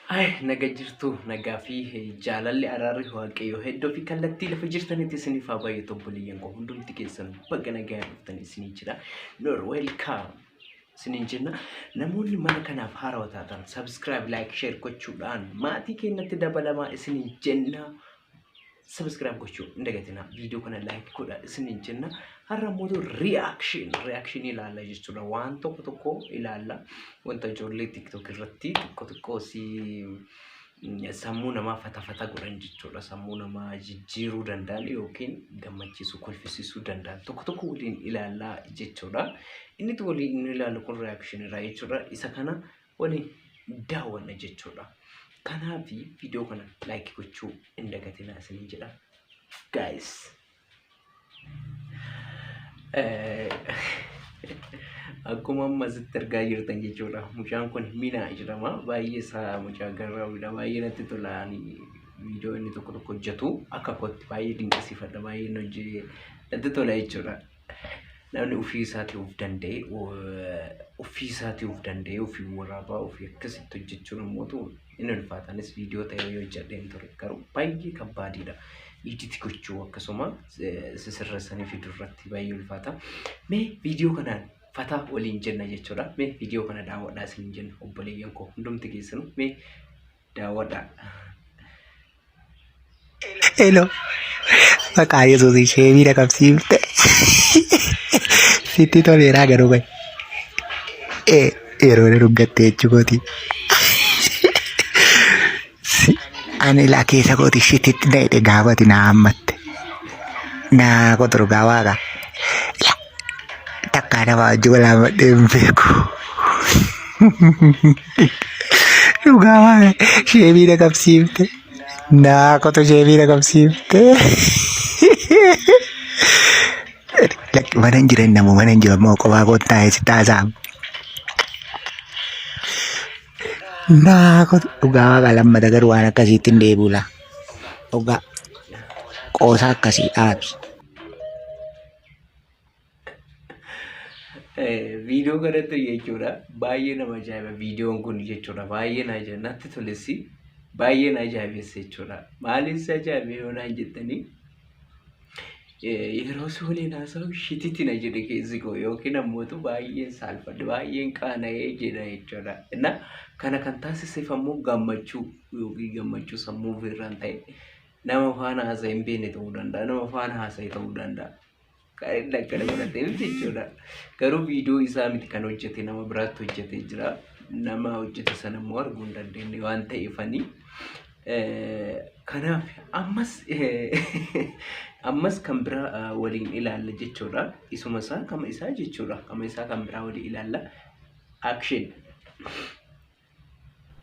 Ay, naga jirtu nagaa fi jaalalli araarri waaqayyoo hedduu fi kallattii lafa jirtanitti isiniif haa baay'atu obboleeyyan koo hundumti keessan baga nagaa dhuftan isinii jira. Noor welcome isiniin jenna. Namoonni mana kanaaf haarawaa taatan subscribe, like, share gochuudhaan maatii keenyatti dabalamaa isiniin jenna. Subscribe gochuu hin dagatinaa. Viidiyoo kana like godhaa isiniin jenna. Har'a immoo reaction ilaalla jechuudha. Waan tokko tokko ilaalla. Wanta ijoollee TikTok irratti xiqqoo xiqqoo si sammuu namaa fata fata godhan jechuudha. Sammuu namaa jijjiiruu danda'an yookiin gammachiisuu, kolfisiisuu danda'an tokko tokko waliin ilaallaa jechuudha. Inni waliin ilaallu kun reaction irraa jechuudha. Isa kana waliin daawwanna jechuudha. Kanaaf viidiyoo kana like gochuu hin dagatinaa isiniin jedha. Guys. Akkuma amma asitti argaa jirtan jechuudha. Mucaan kun Minaa jedhama. Baay'ee isaa mucaa garraamidha. Baay'ee natti tola. Ani viidiyoo inni tokko tokko hojjetu akka kootti baay'ee dinqisiifadha. Baay'ee inni hojii natti tola jechuudha. Namni ofii isaatii of danda'e ofii isaatii of danda'e ofii waraabaa ofii akkasitti hojjechuun immoo inni ulfaata. Anis viidiyoo ta'e yoo hojjedheen ture garuu baay'ee kabbaadiidha. Edit gochuu akkasuma sisirreessanii fiduu irratti baay'ee ulfaata. Mee viidiyoo kanaan fataa waliin jenna jechuudha. Mee viidiyoo kana daawwadhaa isiniin jenna obboleeyyan koo hundumti keessanuu mee daawwadhaa. Hello. Maqaa Yesuus ishee miira qabsiifte. Sitti toleeraa garuu bay. Ee yeroo na dhuggatte jechuu kooti. Ani ilaa keessa kooti shititti na hidhe gaafati na hammatte. Naa qotu dhugaa waaqa. Takkaa nama wajji wal haammadhee hin beeku. Dhugaa waaqa ishee miira qabsiifte. Naa qotu ishee miira qabsiifte. Lakki mana hin jiran namu mana hin jiru ammoo kophaa koo taa'ee si taasaa. Naa qotu dhugaa waaqa lammata garuu waan akkasiitti hin deebi'u laa. Dhugaa qoosaa akkasii dhaabi. Viidiyoo kanatti jechuudha baay'ee nama ajaa'iba viidiyoon kun jechuudha baay'ee na ajaa'iba natti tolessi baay'ee na ajaa'ibesse jechuudha. Maaliin si ajaa'ibe yoo naan jettanii yeroo si waliin haasa'u shititi na jedhe keessi koo yookiin ammootu baay'een saalfadhe baay'een qaana'ee jedha jechuudha. Inna kana kan taasiseef ammoo gammachuu yookiin gammachuu sammuu ofirraan ta'e nama faana haasa'e hin beekne ta'uu danda'a nama faana haasa'e ta'uu danda'a. Kan inni akkana godhateef jechuudha. Garuu viidiyoo isaa miti kan hojjete nama biraatti hojjetee jira. Nama hojjete sana immoo arguu hin dandeenye waan ta'eefani. Kanaaf ammas ammas kan biraa waliin ilaalla jechuudha. Isuma isaa kama isaa jechuudha. Kama isaa kan biraa waliin ilaalla. Action.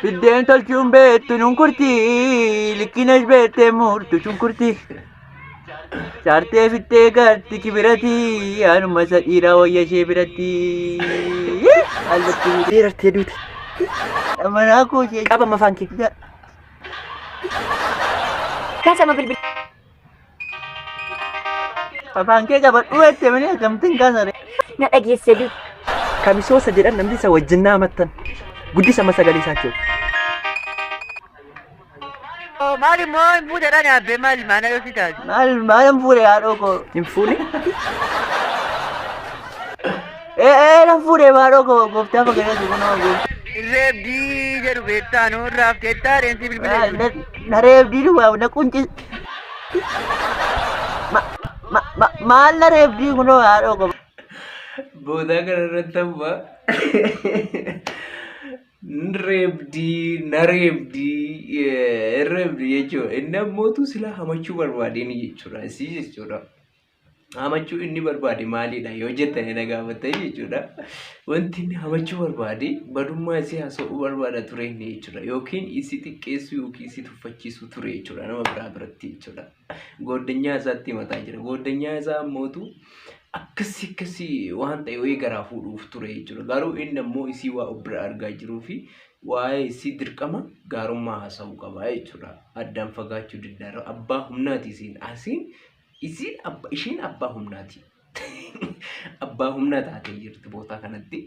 Biddeen tolchuun beektu shunkurtii, likkinas beektee murtu shunkurtii. Saartee fittee garti kibirati, anuma isa dhiiraa wayya ishee biratti. Allatti Dheerartee duute. Manaa koo ishee. Qaba mafaan kee. Kaasama bilbila. Afaan kee qabadhu jette malee akkamittiin kaasare. Na dhageesse duute. Kamisoosa jedhan namni isa wajjin naa amattan. Guddisa amma sagalee isaa jechuudha. Maal immoo hin fuudhedha nyaabbee maal maana yoo si taate. Maal maal hin fuudhe haadhoo koo. Hin fuune? Ee ee nan fuudhe haadhoo koo gooftaa fakkeenyatu kunoo gooftaa. Reebdii jedhu beektaa nuu irraaf teettaa reensi bilbila. Na reebdii duwwaa na qunci. Maal na reebdii kunoo haadhoo koo. Boodaa kana irratti amma reebdii na reebdii hin reebdi jechuudha. Inni ammootu silaa hamachuu barbaadeen jechuudha. Isii jechuudha. Hamachuu inni barbaade maalidha yoo jettanii na gaafattan jechuudha. Wanti inni hamachuu barbaade badummaa isii haasa'uu barbaada ture inni jechuudha. Yookiin isii xiqqeessuu yookiin isii tuffachiisuu ture jechuudha nama biraa biratti jechuudha. Gooddanyaa isaatti himataa jira. Gooddanyaa isaa ammootu akkasii akkasii waan ta'e wayii garaa fuudhuuf ture jechuudha. Garuu inni ammoo isii waa of bira argaa jiruu fi waa'ee isii dirqama gaarummaa haasa'uu qaba jechuudha. Addaan fagaachuu diddaara. Abbaa humnaati isiin. Asiin isiin abba isheen abbaa humnaati. Abbaa humnaa taatee jirti bootaa kanatti.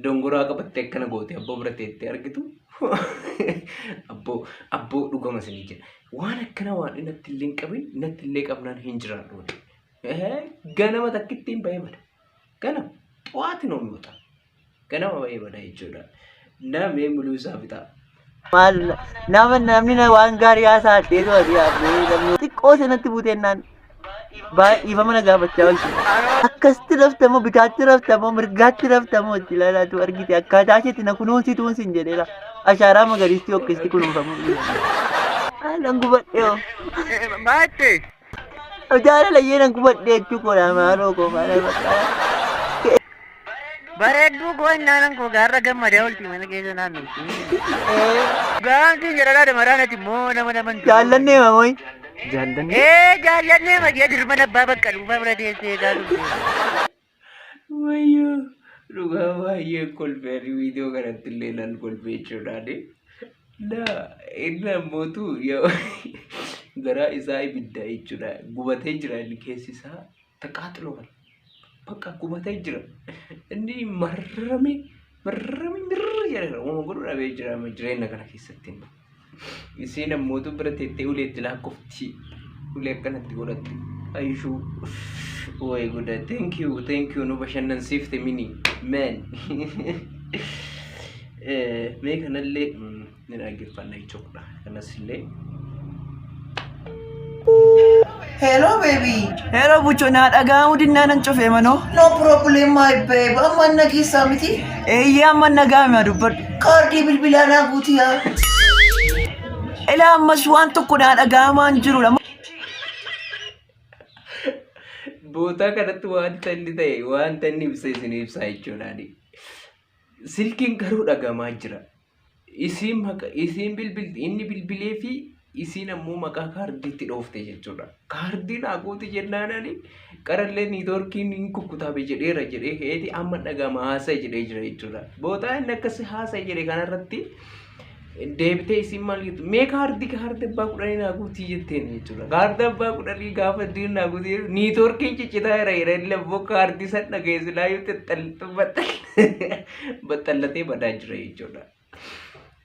Dongoraa qabattee akkana goote abboo bira teettee argitu. Abboo abboo dhugama isinii jedha. Waan akkana waan natti illee hin qabin natti illee qabnaan hin jiraadhu. Ganama takkittiin bahee bada. Ganama xawaati noo mi'oota. Ganama bahee bada jechuudha. Namee muluu isaa fixaa. Maal nama namni na waan gaarii haasaa ta'etu asii haasa'ee namni xiqqoo sanatti buteennaan baay'ee dhiifama na gaafachaa oolti. Akkasitti raftamoo bitaatti raftamoo mirgaatti raftamoo itti ilaalaatu argite akkaataa isheetti na kunuunsituun sin jedheera. Ashaaraa magariistii hokkisti kunuunfamuu. Nan gubadhe hoo. Maatte. Jaalala iyyee nan gubadhe jechuu koodha maaloo koo maaloo bakka. Bareedduu koo innaanan koo gaarra gammadaa olti mana keessa naannofti. Gaansi jedhalaa damaraan ati immoo nama naman Jaallannee mamoy. Jaallanni. Ee jaallannee majee dirma abbaa bakka dhuunfaa bira teessee eegaa turte. Wayyoo dhugaa baay'ee kolfee viidiyoo kanatti illee nan kolfee jechuudhaani. Na inni ammootu yoo garaa isaa ibidda jechuudha. Gubatee jira inni keessi isaa taqaaxiloo bakka gubatee jira. Inni marrame marrame mirri jedheera. Uuma godhu dhabee jira amma jireenya kana keessatti. Isiin ammootu bira teettee uleetti lakkoofti. Ulee akkanatti godhatti. Ayishuu. Way guda. Thank you, thank you. Nu bashannansiifte mini. Man. Mee kanallee ni dhaggeeffanna jechuudha. Kanas illee. Hello, baby. Hello bucho naa dhaga'amuu dinnaa nan cufee manoo. No problem, my babe. Amma nageessaa miti. Eeyyee amma nagaame dubbadhu. Kaardii bilbilaa naa guutii yaa. Ilaa ammas waan tokko naa dhaga'amaa hin jirudha. Bootaa kanatti wanta inni ta'e wanta inni ibsa isin ibsaa jechuudhaani. Silkiin garuu dhagamaa jira. Isiin maqa isiin bilbilti inni bilbilee fi isiin ammoo maqaa kaardiitti dhoofte jechuudha. Kaardii naa guuti jennaan ani qarallee niitoorkiin hin kukkutaame jedheera jedhee ka'eeti amma dhagama haasa'e jedhee jira jechuudha. Bootaa inni akkas haasa'e jedhe kanarratti deebitee isiin maal jettu mee kaardii kaardii abbaa 10 naa guutii jetteen jechuudha. Kaardii abbaa 10 gaafa diin naa guutii jedhu niitoorkiin ciccitaa jira jedhee illee kaardii san dhaga'e silaayyuu baxxallatee badaa jira jechuudha.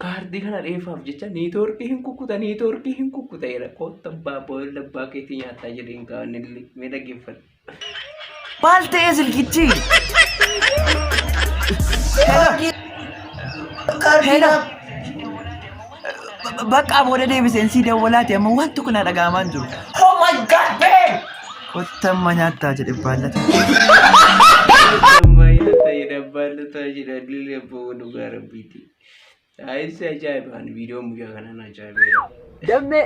Kaardii kana dheefaaf jecha niitoorkii hin kukkuta niitoorkii hin kukkuta jedha kootta abbaa boolla abbaa keetii nyaataa jedheen kaa'an illee mee dhaggeeffadhu. Maal ta'ee silkichi? Kaardii Hello. naa. Bakka booda deebiseen sii dawwalaati amma waan tokko naa dhaga'amaa hin jiru. Oh my God, babe. Kottan amma nyaattaa jedhe baallata. Ammayyaa ta'e dabbaalataa jedhan illee abboo dhugaa rabbiiti. Ayinsi ajaa'ibaan viidiyoon guyyaa kanaan ajaa'ibeera. Dammee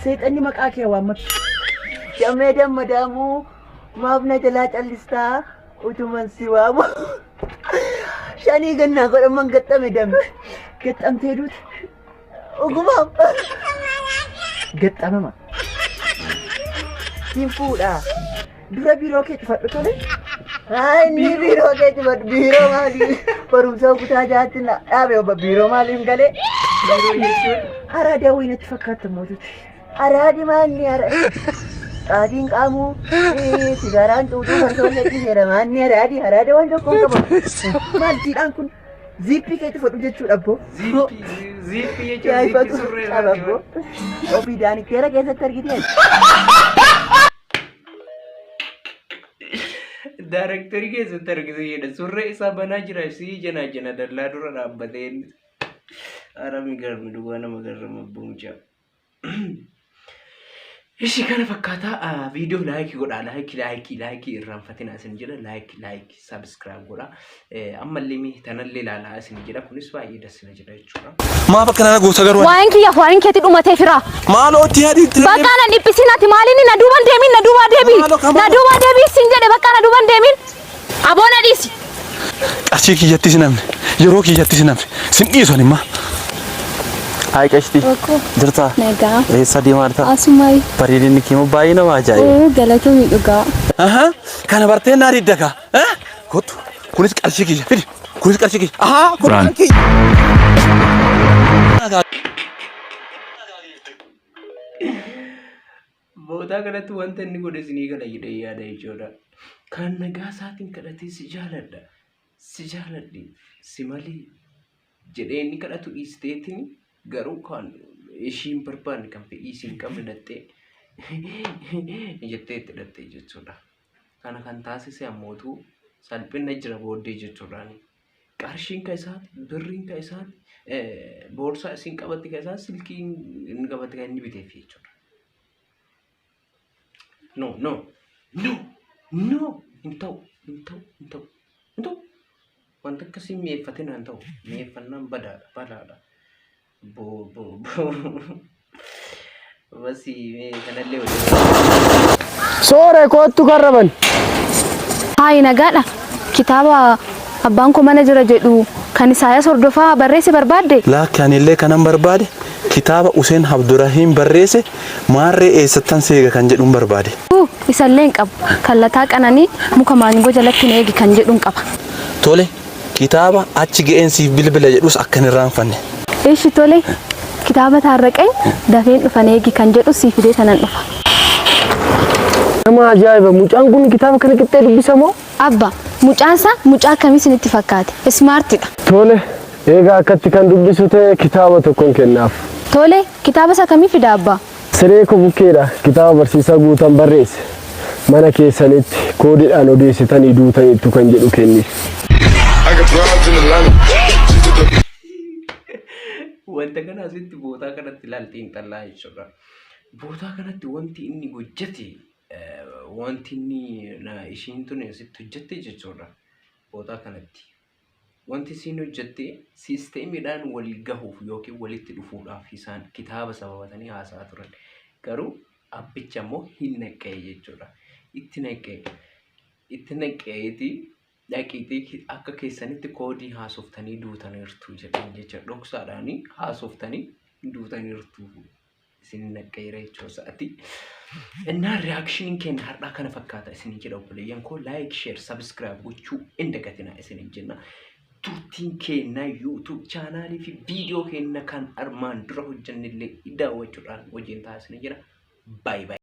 seexanni maqaa kee waammatu. Dammee damma daamuu maaf na jalaa callistaa utuman si waamu. Shanii gannaa godhaman gaxxame damme. Gaxxamtee duute. Ogumaaf. Gaxxamama. Siin fuudhaa. Dura biiroo kee cufadhu tole. Haa inni biiroo kee cufadhu biiroo maalii barumsa kutaa jaatti na dhaabe obba biiroo maaliif galee. Biiroo jechuun Araadaa wayii natti fakkaata mootuti. Araadi maanni ara. Xaatiin qaamuu sigaaraan xuuxuu farsoon natti seera maanni araadi araada waan tokko hin qabu. Maal jiidhaan kun ziippii kee cufadhu jechuudha abboo. Ziippii ziippii jechuun ziippii Yaayifatu surree qaba irratti abboo. Ofii daanikteera keessatti argitee. Daarektarii keessatti argite jedha. Surree isaa banaa jira sii jana jana dallaa dura dhaabbatee inni. Arami garmi dhugaa nama garrama abboo mucaa. Ishi kana fakkaataa viidiyoo laayikii godhaa laayikii laayikii laayikii irraanfatinaa isin jedha laayikii laayikii sabiskiraayib godhaa. Ammallee mi tanallee ilaalaa isin jedha kunis baay'ee dasina jedha jechuudha. Maaf akkana na goota garuu? Waa'een kiyyaaf waa'een keetii dhumatee fira. Maaloo itti yaadi itti Bakka na dhiphisin ati maaliin na duuban deemin na duubaa deebi. Maaloo kan Na duubaa deebi sin jedhe bakka na duuban deemin. Aboo na dhiisi. Qarshii kiyyatti sin hafne yeroo kiyyatti sin hafne sin dhiisu ani immaa. Hayi qashti. Jirtaa? Nagaa. Eessa deemaa jirta? Asumai. Bareedinni kee immoo baay'ee nama ajaa'iba. Oo galatoomi dhugaa. Aha kana bartee naa didda kaa. Eh? Kottu kunis qarshii kiyya fidi kunis qarshii kiyya. Ahaa kun kan kiyya. Bootaa kanatti wanta inni godhe isinii gala jedhee yaada jechuudha. Kan nagaa isaatiin kadhatee si jaaladha, si jaaladhe, si malee jedhee inni kadhatu dhiisteetiin garuu kan ishii hin barbaanne kan fedhii isii hin qabne dhattee jettee itti dhattee jechuudha. Kana kan taasise ammootu salphina jira booddee jechuudhaani. Qarshiin kan isaati, birriin kan isaati, boorsaa isiin qabatte kan isaa, silkiin inni qabatte kan inni biteef jechuudha. No, no, no, no, hin ta'u, hin ta'u, hin ta'u, hin ta'u. Wanta akkasii mi'eeffatina hin ta'u. Mi'eeffannaan badaadha, balaadha. Bo, bo, bo. Basi mee kanallee hojjetu. Soore koottu karraban. Haayi nagaadha. Kitaaba abbaan koo mana jira jedhu kan Isaayaas Hordofaa barreesse barbaadde? Laakki anillee kanan barbaade kitaaba Useen Abdurahiim barreesse maarree eessattan seega kan jedhuun barbaade. Isallee hin qabu. Kan Lataa Qananii muka maangoo jalatti na eegi kan jedhuun qaba. Tole kitaaba achi ga'een siif bilbila jedhus akka hin irraanfanne. Eshi tole kitaaba Taarraqany dafeen dhufa na eegi kan jedhus sii fidee tanan dhufa. Nama ajaa'iba mucaan kun kitaaba kana qixxee dubbisa moo? Abba, mucaan isaa mucaa akkamii isinitti fakkaate? Smart dha. Tole, eega akkatti kan dubbisu ta'e kitaaba tokkon kennaaf. Tole, kitaaba isa kamii fida abba? Siree koo bukkeedha kitaaba barsiisaa Guutan barreesse mana keessanitti koodiidhaan odeessitanii duutaniittu kan jedhu kenniif. Wanta kana asitti bootaa kanatti ilaal xiinxallaa jechuudha. Bootaa kanatti wanti inni hojjete wanti inni ishiin tun asitti hojjette jechuudha. Bootaa kanatti. Wanti isiin hojjette siisteemiidhaan wal gahuuf yookiin walitti dhufuudhaaf isaan kitaaba sababatanii haasa'aa turan. Garuu abbicha immoo hin naqqa'e jechuudha. Itti naqqa'e. Itti naqqa'eeti dhaqiitii akka keessanitti koodii haasoftanii duutaniirtu jedhan jecha dhoksaadhaan haasoftanii duutaniirtu. Isin naqqeera jechuu isaati. Innaa reactioniin keenya har'aa kana fakkaata isinin jedha obboleeyyan koo like, share, subscribe gochuu hin dagatinaa isinin jenna. Turtiin keenya YouTube channelii fi viidiyoo keenya kan armaan dura hojjennellee daawwachuudhaan wajjin taasisni jira. Bye bye.